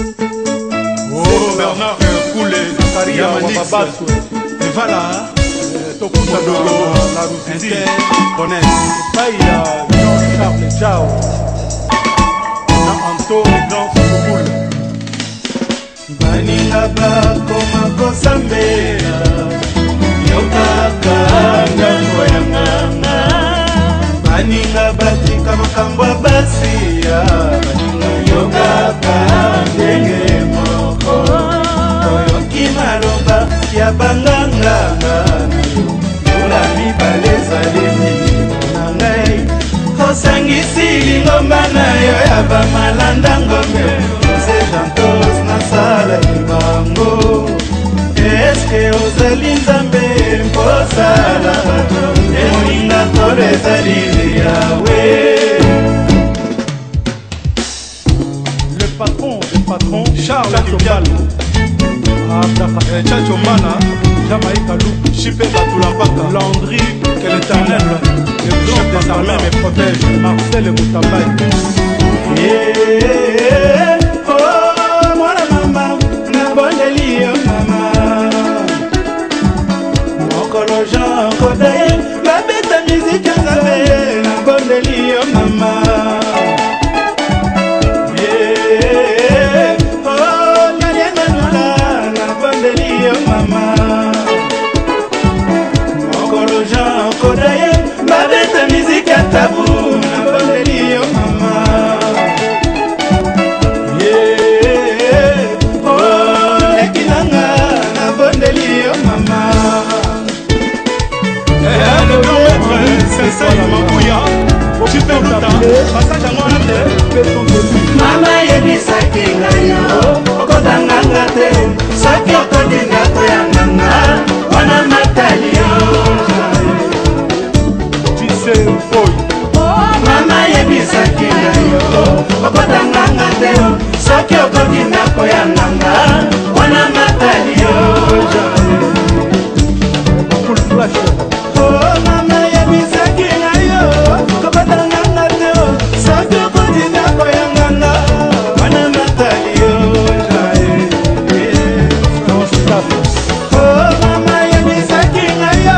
Oh, Bernard Koule, Zakaria Yamanix, Wababasu. Evala, Tokutana Modogo, la Russie. Inter, Bonnes. Epai ya Jean-Charles Chao na Anto le Grand Sukul. Baninga bakoma kosambela, yokaka ngambo ya nganga. Baninga batika makambo ya basiya, baninga yokaka ndenge moko. Toyoki maloba ya banganganga, mbula mibale ezali milimo na ngai. Osangisi lingomba na yo ya bamalanda ngombe, Jose Jantos nasalaki bango. Eske ozali Nzambe mposala bato emoninga kolo ezali Yawe. Le patron des patrons, Charles Chacho Kipialo. Mbala. Chacho Mbala, Jamaïque Alou, Chipé Batula Mpaka, Landry, que l'Éternel, le chef grand des armées, me protège. Marcel Moutambaye. Eh, oh, mwana mama, nabondeli yo mama. Mokolo Jean Kodaye babeta miziki ya Nzambe, nabondeli yo mama. Eh, oh, Nadia Manula, nabondeli yo mama. Mokolo Jean Kodaye babeta miziki ya tabu, nabondeli yo mama. Yeah, oh, leki nanga, nabondeli yo mama. Eh, le grand maître, Sensei Mabuya, Chipé Luta, passage yango wana te. Mama yebisaki ngai yo okotanganga te, soki okoti ndako ya nganga wana matali yo. Tissé Foy. Mama yebisaki ngai yo okotanganga te, soki okoti ndako ya nganga wana matali yo. Full Flash. Oh, mama yebisaki ngai yo kokotanganga te, soki okoti ndako ya nganga wana matali yo. Grand staff. Oh, mama yebisaki ngai yo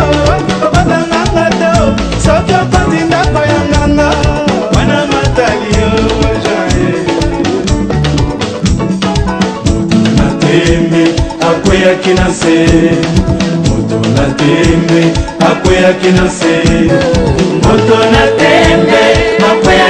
kokotanganga te, soki okoti ndako ya nganga wana matali yo. Na tembe akweyaki na nse, moto na tembe akweyaki na nse, moto na tembe akweyaki.